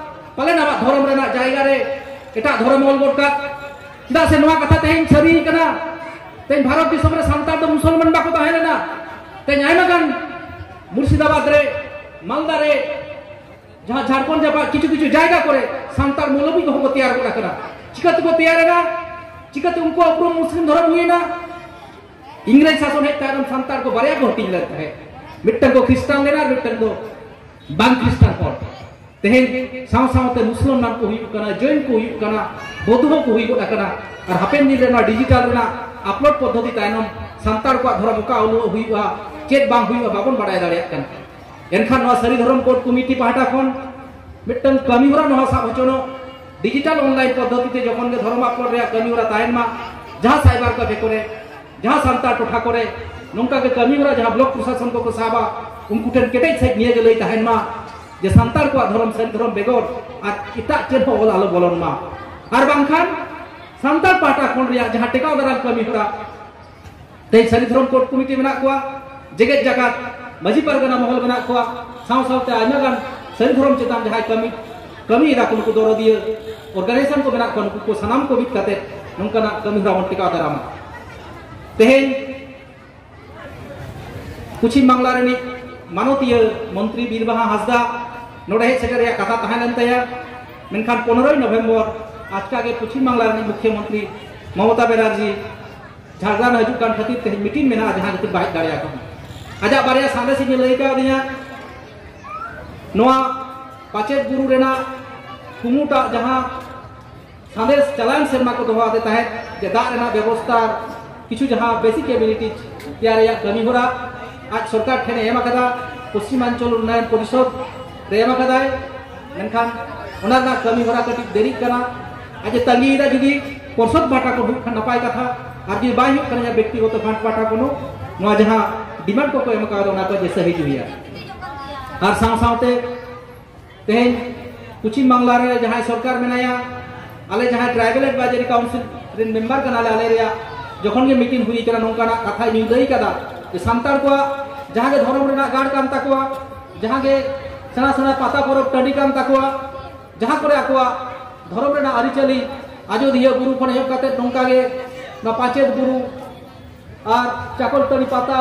ᱯᱟᱞᱮᱱ ᱟᱢᱟᱜ ᱫᱷᱚᱨᱚᱢ ᱨᱮᱱᱟᱜ ᱡᱟᱭᱜᱟ ᱨᱮ ᱮᱴᱟᱜ ᱫᱷᱚᱨᱚᱢ ᱚᱞ ᱜᱚᱫ ᱠᱟᱜ᱾ ᱪᱮᱫᱟᱜ ᱥᱮ ᱱᱚᱣᱟ ᱠᱟᱛᱷᱟ ᱛᱮᱦᱮᱧ ᱥᱟᱹᱨᱤ ᱠᱟᱱᱟ᱾ ᱛᱮᱦᱮᱧ ᱵᱷᱟᱨᱚᱛ ᱫᱤᱥᱚᱢ ᱨᱮ ᱥᱟᱱᱛᱟᱲ ᱫᱚ ᱢᱩᱥᱚᱞᱢᱟᱱ ᱵᱟᱠᱚ ᱛᱟᱦᱮᱸ ᱞᱮᱱᱟ᱾ ᱛᱮᱦᱮᱧ ᱟᱭᱢᱟ ᱜᱟᱱ ᱢᱩᱨᱥᱤᱫᱟᱵᱟᱫᱽ ᱨᱮ, ᱢᱟᱞᱫᱟ ᱨᱮ, ᱡᱟᱦᱟᱸ ᱡᱷᱟᱲᱠᱷᱚᱸᱰ ᱡᱟᱯᱟᱜ ᱠᱤᱪᱷᱩ ᱠᱤᱪᱷᱩ ᱡᱟᱭᱜᱟ ᱠᱚᱨᱮ ᱥᱟᱱᱛᱟᱲ ᱢᱚᱞᱚᱵᱤ ᱠᱚᱦᱚᱸ ᱠᱚ ᱛᱮᱭᱟᱨ ᱜᱚᱫ ᱟᱠᱟᱱᱟ᱾ ᱪᱤᱠᱟᱹ ᱛᱮᱠᱚ ᱛᱮᱭᱟᱨ ᱮᱱᱟ? ᱪᱤᱠᱟᱹᱛᱮ ᱩᱱᱠᱩᱣᱟᱜ ᱩᱯᱨᱩᱢ ᱢᱩᱥᱞᱤᱢ ᱫᱷᱚᱨᱚᱢ ᱦᱩᱭᱮᱱᱟ? ᱤᱝᱨᱮᱡᱽ ᱥᱟᱥᱚᱱ ᱦᱮᱡ ᱛᱟᱭᱱᱚᱢ ᱥᱟᱱᱛᱟᱲ ᱠᱚ ᱵᱟᱨᱭᱟ ᱠᱚ ᱦᱟᱹᱴᱤᱧ ᱞᱮᱱ ᱛᱟᱦᱮᱸᱫ᱾ ᱢᱤᱫᱴᱟᱝ ᱠᱚ ᱠᱷᱨᱤᱥᱴᱟᱱ ᱞᱮᱱᱟ ᱟᱨ ᱢᱤᱫᱴᱟᱝ ᱫᱚ ᱵᱟᱝ ᱠᱷᱨᱤᱥᱴᱟᱱ ᱦᱚᱲ᱾ ᱛᱮᱦᱮᱧ ᱥᱟᱶ ᱥᱟᱶᱛᱮ ᱢᱩᱥᱞᱚᱢᱟᱱ ᱠᱚ ᱦᱩᱭᱩᱜ ᱠᱟᱱᱟ, ᱡᱚᱭᱱ ᱠᱚ ᱦᱩᱭᱩᱜ ᱠᱟᱱᱟ, ᱵᱳᱫᱷ ᱦᱚᱸᱠᱚ ᱦᱩᱭ ᱜᱚᱫ ᱟᱠᱟᱱᱟ᱾ ᱟᱨ ᱦᱟᱯᱮᱱ ᱫᱤᱱ ᱨᱮ ᱱᱚᱣᱟ ᱰᱤᱡᱤᱴᱟᱞ ᱨᱮᱱᱟᱜ ᱟᱯᱞᱳᱰ ᱯᱚᱫᱽᱫᱷᱚᱛᱤ ᱛᱟᱭᱱᱚᱢ ᱥᱟᱱᱛᱟᱲ ᱠᱚᱣᱟᱜ ᱫᱷᱚᱨᱚᱢ ᱚᱠᱟ ᱦᱤᱞᱳᱜ ᱦᱩᱭᱩᱜᱼᱟ, ᱪᱮᱫ ᱵᱟᱝ ᱦᱩᱭᱩᱜᱼᱟ, ᱵᱟᱵᱚᱱ ᱵᱟᱲᱟᱭ ᱫᱟᱲᱮᱭᱟᱜ ᱠᱟᱱᱟ᱾ ᱮᱱᱠᱷᱟᱱ ᱱᱚᱣᱟ ᱥᱟᱹᱨᱤ ᱫᱷᱚᱨᱚᱢ ᱠᱳᱰ ᱠᱚᱢᱤᱴᱤ ᱯᱟᱦᱴᱟ ᱠᱷᱚᱱ ᱢᱤᱫᱴᱟᱝ ᱠᱟᱹᱢᱤ ᱦᱚᱨᱟ ᱱᱚᱣᱟ ᱥᱟᱵ ᱦᱚᱪᱚᱱᱚᱜ, ᱰᱤᱡᱤᱴᱟᱞ ᱚᱱᱞᱟᱭᱤᱱ ᱯᱚᱫᱽᱫᱷᱚᱛᱤ ᱛᱮ ᱡᱚᱠᱷᱚᱱ ᱜᱮ ᱫᱷᱚᱨᱚᱢ ᱟᱯᱞᱳᱰ ᱨᱮᱭᱟᱜ ᱠᱟᱹᱢᱤ ᱦᱚᱨᱟ ᱛᱟᱦᱮᱱ ᱢᱟ, ᱡᱟᱦᱟᱸ ᱥᱟᱭᱵᱟᱨ ᱠᱟᱯᱷᱮ ᱠᱚᱨᱮ, ᱡᱟᱦᱟᱸ ᱥᱟᱱᱛᱟᱲ ᱴᱚᱴᱷᱟ ᱠᱚᱨᱮ ᱱᱚᱝᱠᱟ ᱜᱮ ᱠᱟᱹᱢᱤ ᱦᱚᱨᱟ ᱡᱟᱦᱟᱸ ᱵᱞᱚᱠ ᱯᱨᱚᱥᱟᱥᱚᱱ ᱠᱚᱠᱚ ᱥᱟᱵᱟ, ᱩᱱᱠᱩ ᱴᱷᱮᱱ ᱠᱮᱴᱮᱡ ᱥᱟᱺᱦᱤᱡ ᱱᱤᱭᱟᱹ ᱜᱮ ᱞᱟᱹᱭ ᱛᱟᱦᱮᱱ ᱢᱟ ᱡᱮ ᱥᱟᱱᱛᱟᱲ ᱠᱚᱣᱟᱜ ᱫᱷᱚᱨᱚᱢ ᱥᱟᱹᱨᱤ ᱫᱷᱚᱨᱚᱢ ᱵᱮᱜᱚᱨ ᱟᱨ ᱮᱴᱟᱜ ᱪᱮᱫ ᱦᱚᱸ ᱚᱞ ᱟᱞᱚ ᱵᱚᱞᱚᱱ ᱢᱟ᱾ ᱟᱨ ᱵᱟᱝᱠᱷᱟᱱ ᱥᱟᱱᱛᱟᱲ ᱯᱟᱦᱴᱟ ᱠᱷᱚᱱ ᱨᱮᱭᱟᱜ ᱡᱟᱦᱟᱸ ᱴᱮᱠᱟᱣ ᱫᱟᱨᱟᱢ ᱠᱟᱹᱢᱤ ᱦᱚᱨᱟ, ᱛᱮᱦᱮᱧ ᱥᱟᱹᱨᱤ ᱫᱷᱚᱨᱚᱢ ᱠᱳᱰ ᱠᱚᱢᱤᱴᱤ ᱢᱮᱱᱟᱜ ᱠᱚᱣᱟ, ᱡᱮᱜᱮᱛ ᱡᱟᱠᱟᱛ ᱢᱟᱹᱡᱷᱤ ᱯᱟᱨᱜᱟᱱᱟ ᱢᱚᱦᱚᱞ ᱢᱮᱱᱟᱜ ᱠᱚᱣᱟ, ᱥᱟᱶ ᱥᱟᱶᱛᱮ ᱟᱭᱢᱟ ᱜᱟᱱ ᱥᱟᱹᱨᱤ ᱫᱷᱚᱨᱚᱢ ᱪᱮᱛᱟᱱ ᱡᱟᱦᱟᱸᱭ ᱠᱟᱹᱢᱤ, ᱠᱟᱹᱢᱤᱭᱮᱫᱟ ᱠᱚ, ᱱᱩᱠᱩ ᱫᱚᱨᱚᱫᱤᱭᱟᱹ ᱚᱨᱜᱟᱱᱟᱭᱡᱮᱥᱚᱱ ᱠᱚ ᱢᱮᱱᱟᱜ ᱠᱚᱣᱟ, ᱱᱩᱠᱩ ᱠᱚ ᱥᱟᱱᱟᱢ ᱠᱚ ᱢᱤᱫ ᱠᱟᱛᱮ ᱱᱚᱝᱠᱟᱱᱟᱜ ᱠᱟᱹᱢᱤ ᱦᱚᱨᱟ ᱵᱚᱱ ᱴᱮᱠᱟᱣ ᱫᱟᱨᱟᱢᱟ᱾ ᱛᱮᱦᱮᱧ ᱯᱚᱪᱷᱤᱢ ᱵᱟᱝᱞᱟ ᱨᱤᱱᱤᱡ ᱢᱟᱱᱚᱛᱤᱭᱟᱹ ᱢᱚᱱᱛᱨᱤ ᱵᱤᱨᱵᱟᱦᱟ ᱦᱟᱸᱥᱫᱟ ᱱᱚᱰᱮ ᱦᱮᱡ ᱥᱮᱴᱮᱨ ᱨᱮᱭᱟᱜ ᱠᱟᱛᱷᱟ ᱛᱟᱦᱮᱸ ᱞᱮᱱ ᱛᱟᱭᱟ, ᱢᱮᱱᱠᱷᱟᱱ ᱯᱚᱱᱨᱚᱭ ᱱᱚᱵᱷᱮᱢᱵᱚᱨ ᱟᱪᱠᱟ ᱜᱮ ᱯᱚᱪᱷᱤᱢ ᱵᱟᱝᱞᱟ ᱨᱤᱱᱤᱡ ᱢᱩᱠᱷᱭᱚᱢᱚᱱᱛᱨᱤ ᱢᱚᱢᱚᱛᱟ ᱵᱮᱱᱟᱨᱡᱤ ᱡᱷᱟᱲᱜᱨᱟᱢ ᱦᱤᱡᱩᱜ ᱠᱟᱱ ᱠᱷᱟᱹᱛᱤᱨ ᱛᱮᱦᱮᱧ ᱢᱤᱴᱤᱝ ᱢᱮᱱᱟᱜᱼᱟ, ᱡᱟᱦᱟᱸ ᱠᱷᱟᱹᱛᱤᱨ ᱵᱟᱭ ᱦᱮᱡ ᱫᱟᱲᱮᱭᱟᱠᱚ ᱠᱟᱱᱟ᱾ ᱟᱡᱟᱜ ᱵᱟᱨᱭᱟ ᱥᱟᱸᱫᱮᱥ ᱤᱧ ᱞᱟᱹᱭ ᱠᱟᱣᱫᱤᱧᱟ᱾ ᱱᱚᱣᱟ ᱯᱟᱪᱮᱫ ᱵᱩᱨᱩ ᱨᱮᱱᱟᱜ ᱠᱩᱢᱩᱴᱟᱜ ᱡᱟᱦᱟᱸ ᱥᱟᱸᱫᱮᱥ ᱪᱟᱞᱟᱣᱮᱱ ᱥᱮᱨᱢᱟ ᱠᱚ ᱫᱚᱦᱚ ᱟᱫᱮ ᱛᱟᱦᱮᱸᱫ ᱡᱮ ᱫᱟᱜ ᱨᱮᱱᱟᱜ ᱵᱮᱵᱚᱥᱛᱷᱟ, ᱠᱤᱪᱷᱩ ᱡᱟᱦᱟᱸ ᱵᱮᱥᱤᱠ ᱮᱵᱤᱞᱤᱴᱤᱡᱽ ᱛᱮᱭᱟᱨ ᱨᱮᱭᱟᱜ ᱠᱟᱹᱢᱤ ᱦᱚᱨᱟ ᱟᱡ ᱥᱚᱨᱠᱟᱨ ᱴᱷᱮᱱᱮ ᱮᱢ ᱟᱠᱟᱫᱟ, ᱯᱚᱥᱪᱤᱢᱟᱧᱪᱚᱞ ᱩᱱᱱᱚᱭᱚᱱ ᱯᱚᱨᱤᱥᱚᱫᱽ ᱨᱮ ᱮᱢ ᱟᱠᱟᱫᱟᱭ᱾ ᱢᱮᱱᱠᱷᱟᱱ ᱚᱱᱟ ᱨᱮᱱᱟᱜ ᱠᱟᱹᱢᱤ ᱦᱚᱨᱟ ᱠᱟᱹᱴᱤᱡ ᱫᱮᱨᱤᱜ ᱠᱟᱱᱟ᱾ ᱟᱡ ᱮ ᱛᱟᱺᱜᱤᱭᱮᱫᱟ ᱡᱩᱫᱤ ᱯᱚᱨᱥᱚᱫᱽ ᱯᱟᱦᱴᱟ ᱠᱚ ᱦᱩᱭᱩᱜ ᱠᱷᱟᱱ ᱱᱟᱯᱟᱭ ᱠᱟᱛᱷᱟ, ᱟᱨ ᱡᱩᱫᱤ ᱵᱟᱭ ᱦᱩᱭᱩᱜ ᱠᱟᱱᱟ ᱡᱟᱦᱟᱸ ᱵᱮᱠᱛᱤᱜᱚᱛᱚ ᱯᱷᱟᱱᱰ ᱯᱟᱦᱴᱟ ᱠᱷᱚᱱ ᱱᱚᱣᱟ ᱡᱟᱦᱟᱸ ᱰᱤᱢᱟᱱᱰ ᱠᱚᱠᱚ ᱮᱢ ᱟᱠᱟᱫᱟ ᱚᱱᱟ ᱠᱚ ᱡᱮᱥᱮ ᱦᱤᱡᱩᱜ ᱦᱩᱭᱩᱜᱼᱟ᱾ ᱟᱨ ᱥᱟᱶ ᱥᱟᱶᱛᱮ ᱛᱮᱦᱮᱧ ᱯᱚᱪᱷᱤᱢ ᱵᱟᱝᱞᱟ ᱨᱮ ᱡᱟᱦᱟᱸᱭ ᱥᱚᱨᱠᱟᱨ ᱢᱮᱱᱟᱭᱟ, ᱟᱞᱮ ᱡᱟᱦᱟᱸᱭ ᱴᱨᱟᱭᱵᱮᱞ ᱮᱰᱵᱟᱭᱡᱟᱨᱤ ᱠᱟᱣᱩᱱᱥᱤᱞ ᱨᱮᱱ ᱢᱮᱢᱵᱟᱨ ᱠᱟᱱᱟᱞᱮ, ᱟᱞᱮ ᱨᱮᱭᱟᱜ ᱡᱚᱠᱷᱚᱱ ᱜᱮ ᱢᱤᱴᱤᱝ ᱦᱩᱭ ᱠᱟᱱᱟ ᱱᱚᱝᱠᱟᱱᱟᱜ ᱠᱟᱛᱷᱟ ᱤᱧ ᱞᱟᱹᱭ ᱠᱟᱫᱟ ᱡᱮ ᱥᱟᱱᱛᱟᱲ ᱠᱚᱣᱟᱜ ᱡᱟᱦᱟᱸ ᱜᱮ ᱫᱷᱚᱨᱚᱢ ᱨᱮᱱᱟᱜ ᱜᱟᱲ ᱠᱟᱱ ᱛᱟᱠᱚᱣᱟ, ᱡᱟᱦᱟᱸ ᱜᱮ ᱥᱮᱬᱟ ᱥᱮᱬᱟ ᱯᱟᱛᱟ ᱯᱚᱨᱚᱵᱽ ᱴᱟᱺᱰᱤ ᱠᱟᱱ ᱛᱟᱠᱚᱣᱟ, ᱡᱟᱦᱟᱸ ᱠᱚᱨᱮ ᱟᱠᱚᱣᱟᱜ ᱫᱷᱚᱨᱚᱢ ᱨᱮᱱᱟᱜ ᱟᱹᱨᱤᱪᱟᱹᱞᱤ ᱟᱡᱚᱫᱤᱭᱟᱹ ᱵᱩᱨᱩ ᱠᱷᱚᱱ ᱮᱦᱚᱵ ᱠᱟᱛᱮ ᱱᱚᱝᱠᱟ ᱜᱮ ᱱᱚᱣᱟ ᱯᱟᱧᱪᱮᱛ ᱵᱩᱨᱩ ᱟᱨ ᱪᱟᱠᱚᱞᱛᱟᱹᱲᱤ ᱯᱟᱛᱟ,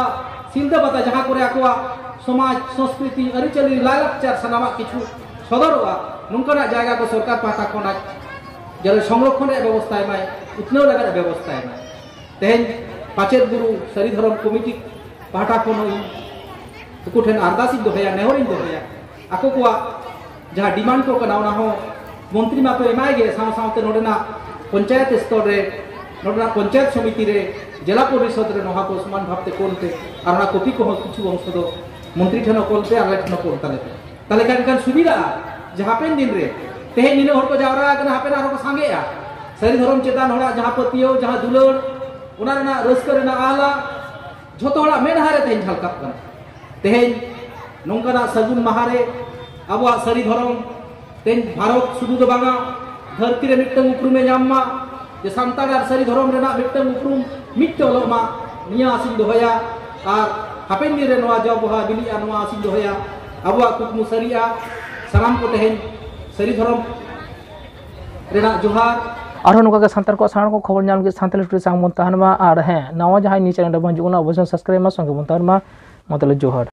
ᱥᱤᱞᱫᱟᱹ ᱯᱟᱛᱟ, ᱡᱟᱦᱟᱸ ᱠᱚᱨᱮ ᱟᱠᱚᱣᱟᱜ ᱥᱚᱢᱟᱡᱽ, ᱥᱚᱸᱥᱠᱨᱤᱛᱤ, ᱟᱹᱨᱤᱪᱟᱹᱞᱤ, ᱞᱟᱭᱞᱟᱠᱪᱟᱨ ᱥᱟᱱᱟᱢᱟᱜ ᱠᱤᱪᱷᱩ ᱥᱚᱫᱚᱨᱚᱜᱼᱟ, ᱱᱚᱝᱠᱟᱱᱟᱜ ᱡᱟᱭᱜᱟ ᱠᱚ ᱥᱚᱨᱠᱟᱨ ᱯᱟᱦᱴᱟ ᱠᱷᱚᱱᱟᱜ ᱡᱟᱛᱮ ᱥᱚᱝᱨᱚᱠᱷᱚᱱ ᱨᱮᱭᱟᱜ ᱵᱮᱵᱚᱥᱛᱷᱟ ᱮᱢᱟᱭ, ᱩᱛᱱᱟᱹᱣ ᱞᱟᱹᱜᱤᱫ ᱵᱮᱵᱚᱥᱛᱷᱟ ᱮᱢᱟᱭ᱾ ᱛᱮᱦᱮᱧ ᱯᱟᱪᱮᱫ ᱵᱩᱨᱩ ᱥᱟᱹᱨᱤ ᱫᱷᱚᱨᱚᱢ ᱠᱚᱢᱤᱴᱤ ᱯᱟᱦᱴᱟ ᱠᱷᱚᱱ ᱦᱚᱸ ᱤᱧ ᱱᱩᱠᱩ ᱴᱷᱮᱱ ᱟᱨᱫᱟᱥ ᱤᱧ ᱫᱚᱦᱚᱭᱟ, ᱱᱮᱦᱚᱨ ᱤᱧ ᱫᱚᱦᱚᱭᱟ, ᱟᱠᱚ ᱠᱚᱣᱟᱜ ᱡᱟᱦᱟᱸ ᱰᱤᱢᱟᱱᱰ ᱠᱚ ᱠᱟᱱᱟ, ᱚᱱᱟ ᱦᱚᱸ ᱢᱚᱱᱛᱨᱤ ᱢᱟᱛᱚ ᱮᱢᱟᱭ ᱜᱮ, ᱥᱟᱶ ᱥᱟᱶᱛᱮ ᱱᱚᱰᱮᱱᱟᱜ ᱯᱚᱧᱪᱟᱭᱮᱛ ᱥᱛᱚᱨ ᱨᱮ, ᱱᱚᱰᱮᱱᱟᱜ ᱯᱚᱧᱪᱟᱭᱮᱛ ᱥᱚᱢᱤᱛᱤ ᱨᱮ, ᱡᱮᱞᱟ ᱯᱚᱨᱤᱥᱚᱫ ᱨᱮ ᱱᱚᱣᱟ ᱠᱚ ᱥᱚᱢᱟᱱ ᱵᱷᱟᱵᱽ ᱛᱮ ᱠᱳᱞ ᱯᱮ᱾ ᱟᱨ ᱚᱱᱟ ᱠᱚᱯᱤ ᱠᱚᱦᱚᱸ ᱠᱤᱪᱷᱩ ᱚᱝᱥᱚ ᱫᱚ ᱢᱚᱱᱛᱨᱤ ᱴᱷᱮᱱ ᱦᱚᱸ ᱠᱳᱞ ᱯᱮ, ᱟᱞᱮ ᱴᱷᱮᱱ ᱦᱚᱸ ᱠᱳᱞ ᱛᱟᱞᱮ ᱯᱮ᱾ ᱛᱟᱦᱞᱮ ᱠᱷᱟᱱ ᱮᱱᱠᱷᱟᱱ ᱥᱩᱵᱤᱫᱷᱟᱜᱼᱟ, ᱡᱟᱦᱟᱸ ᱦᱟᱯᱮᱱ ᱫᱤᱱ ᱨᱮ ᱛᱮᱦᱮᱧ ᱱᱤᱱᱟᱹᱜ ᱦᱚᱲ ᱠᱚ ᱡᱟᱣᱨᱟ ᱟᱠᱟᱱᱟ, ᱦᱟᱯᱮᱱ ᱟᱨᱦᱚᱸ ᱠᱚ ᱥᱟᱸᱜᱮᱜᱼᱟ᱾ ᱥᱟᱹᱨᱤ ᱫᱷᱚᱨᱚᱢ ᱪᱮᱛᱟᱱ ᱦᱚᱲᱟᱜ ᱡᱟᱦᱟᱸ ᱯᱟᱹᱛᱭᱟᱹᱣ, ᱡᱟᱦᱟᱸ ᱫᱩᱞᱟᱹᱲ, ᱚᱱᱟ ᱨᱮᱱᱟᱜ ᱨᱟᱹᱥᱠᱟᱹ ᱨᱮᱱᱟᱜ ᱟᱦᱞᱟ ᱡᱷᱚᱛᱚ ᱦᱚᱲᱟᱜ ᱢᱮᱫᱦᱟ ᱨᱮ ᱛᱮᱦᱮᱧ ᱡᱷᱟᱞᱠᱟᱜ ᱠᱟᱱᱟ᱾ ᱛᱮᱦᱮᱧ ᱱᱚᱝᱠᱟᱱᱟᱜ ᱥᱟᱹᱜᱩᱱ ᱢᱟᱦᱟ ᱨᱮ ᱟᱵᱚᱣᱟᱜ ᱥᱟᱹᱨᱤ ᱫᱷᱚᱨᱚᱢ ᱛᱮᱦᱮᱧ ᱵᱷᱟᱨᱚᱛ ᱥᱩᱫᱷᱩ ᱫᱚ ᱵᱟᱝᱟ, ᱫᱷᱟᱹᱨᱛᱤ ᱨᱮ ᱢᱤᱫᱴᱟᱝ ᱩᱯᱨᱩᱢᱮ ᱧᱟᱢ ᱢᱟ, ᱡᱮ ᱥᱟᱱᱛᱟᱲ ᱟᱨ ᱥᱟᱹᱨᱤ ᱫᱷᱚᱨᱚᱢ ᱨᱮᱱᱟᱜ ᱢᱤᱫᱴᱟᱝ ᱩᱯᱨᱩᱢ ᱢᱤᱫ ᱛᱮ ᱚᱞᱚᱜ ᱢᱟ, ᱱᱤᱭᱟᱹ ᱟᱥᱤᱧ ᱫᱚᱦᱚᱭᱟ᱾ ᱟᱨ ᱦᱟᱯᱮᱱ ᱫᱤᱱ ᱨᱮ ᱱᱚᱣᱟ ᱡᱚ ᱵᱟᱦᱟ ᱵᱤᱞᱤᱜᱼᱟ, ᱱᱚᱣᱟ ᱟᱥᱤᱧ ᱫᱚᱦᱚᱭᱟ᱾ ᱟᱵᱚᱣᱟᱜ ᱠᱩᱠᱢᱩ ᱥᱟᱹᱨᱤᱜᱼᱟ᱾ ᱥᱟᱱᱟᱢ ᱠᱚ ᱛᱮᱦᱮᱧ ᱥᱟᱹᱨᱤ ᱫᱷᱚᱨᱚᱢ ᱨᱮᱱᱟᱜ ᱡᱚᱦᱟᱨ᱾ ᱟᱨᱦᱚᱸ ᱱᱚᱝᱠᱟ ᱜᱮ ᱥᱟᱱᱛᱟᱲ ᱠᱚᱣᱟᱜ ᱥᱟᱱᱟᱢ ᱠᱚ ᱠᱷᱚᱵᱚᱨ ᱧᱟᱢ ᱞᱟᱹᱜᱤᱫ ᱥᱟᱱᱛᱟᱲᱤ ᱴᱩᱰᱮ ᱥᱟᱶ ᱵᱚᱱ ᱛᱟᱦᱮᱱ ᱢᱟ᱾ ᱟᱨ ᱦᱮᱸ, ᱱᱟᱣᱟ ᱡᱟᱦᱟᱸᱭ ᱱᱤᱭᱟᱹ ᱪᱮᱱᱮᱞ ᱨᱮᱵᱚᱱ ᱦᱤᱡᱩᱜ ᱠᱟᱱᱟ, ᱚᱵᱚᱥᱥᱳᱭ ᱥᱟᱵᱥᱠᱨᱟᱭᱤᱵ ᱢᱟ, ᱥᱚᱸᱜᱮ ᱵᱚᱱ ᱛᱟᱦᱮᱱ ᱢᱟ᱾ ᱢᱟ ᱛᱟᱦᱞᱮ ᱡᱚᱦᱟᱨ᱾